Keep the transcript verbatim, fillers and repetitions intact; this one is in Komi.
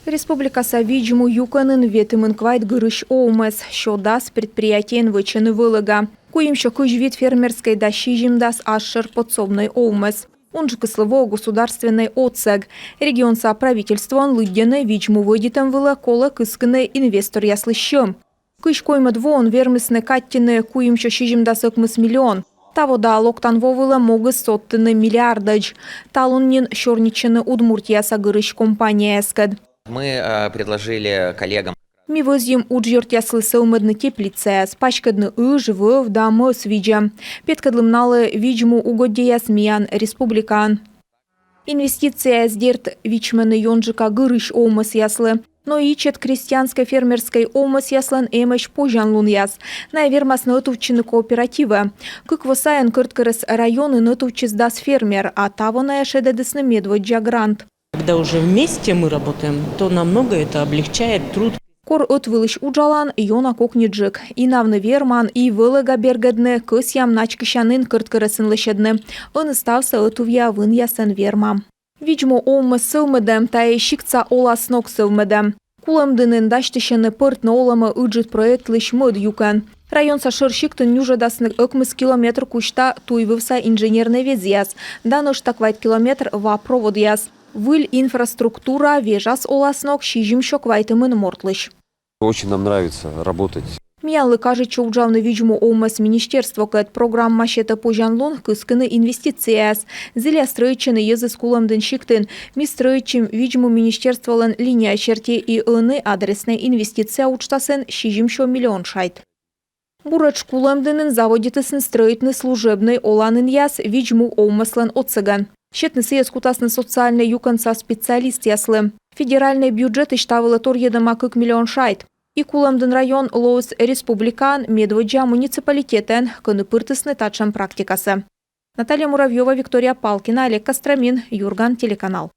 Республикаса видз-му юкӧнын ветымын квайт гырысь овмӧс. Сё дас предприятиеӧн вӧчӧны вӧлӧга. Куимсё кызь вит фермерскӧй да сизимдас асшӧр подсобнӧй овмӧс. Унджыкыслы воӧ государственнӧй отсӧг. Регионса правительствоын лыддьӧны: видз-му вӧдитӧм вылӧ колӧ кыскыны инвесторъяслы сьӧм. Кызь коймӧд воын вермисны кадтыны куимсё сизимдас ӧкмыс миллион. Таво да локтан во вылӧ могыс содтыны миллиардӧдз. Талун нин сёрнитчӧны Удмуртияса гырысь компанияяскӧд. Мы э, предложили коллегам Ми вӧзйим уджъёртъяслы сӧвмӧдны теплицаяс, паськӧдны ыж, вӧв да мӧс видзӧм. Петкӧдлім налы видз-му угоддьӧяс миян республикаын. Инвестицияяс, дерт, вичмӧны ёнджыка гырысь овмӧсъяслы. Но ичӧт крестьянскӧй-фермерскӧй овмӧсъяслӧн эмӧсь позянлунъяс. Найӧ вермасны ӧтувтчыны кооперативӧ. Кык во сайын Кӧрткерӧс районын ӧтувтчис дас фермер, а таво найӧ шедӧдісны медводдза грант. Когда уже вместе мы работаем, то намного это облегчает труд. Кор ӧтвылысь уджалан, ёна кокниджык. Инавны верман и вӧлӧга бергӧдны, кӧсъям начкысянін Кӧрткерӧсын лӧсьӧдны. Ӧні ставсӧ ӧтувъя вынъясӧн вермам. Видз-му овмӧс сӧвмӧдӧм — тайӧ сиктса оласног сӧвмӧдӧм. Кулӧмдінын дасьтысьӧны пӧртны олӧмӧ ыджыд проектлысь мӧд юкӧн. Районса шӧр сиктын нюжӧдасны ӧкмыс километр кузьта туйвывса инженернӧй везъяс да нӧшта квайт километр ва проводъяс. Выль инфраструктура вежас оласног сизимсё квайтымын мортлысь. Очень нам нравится работать. Миянлы кажитчӧ уджавны видз-му овмӧс министерствокӧд. Программа сетӧ позянлун кыскыны инвестицияяс. Зіля стрӧитчӧны йӧзыс Кулӧмдін сиктын. Ми стрӧитчим видз-му министерстволӧн линия серти, и ӧні адреснӧй инвестиция уджтасын сизимсё миллион шайт. Буретш Кулӧмдінын заводитісны стрӧитны служебнӧй оланінъяс видз-му овмӧслӧн отсӧгӧн. Сетны сійӧс кутасны социальнӧй юкӧнса специалистъяслы. Федеральнӧй бюджетысь та вылӧ торйӧдӧма кык миллион шайт. И Кулӧмдін район лоис республикаын медводдза муниципалитетӧн, кӧні пыртісны татшӧм практикасӧ. Наталья Муравьёва, Виктория Палкина, Олег Костромин, «Юрган» телеканал.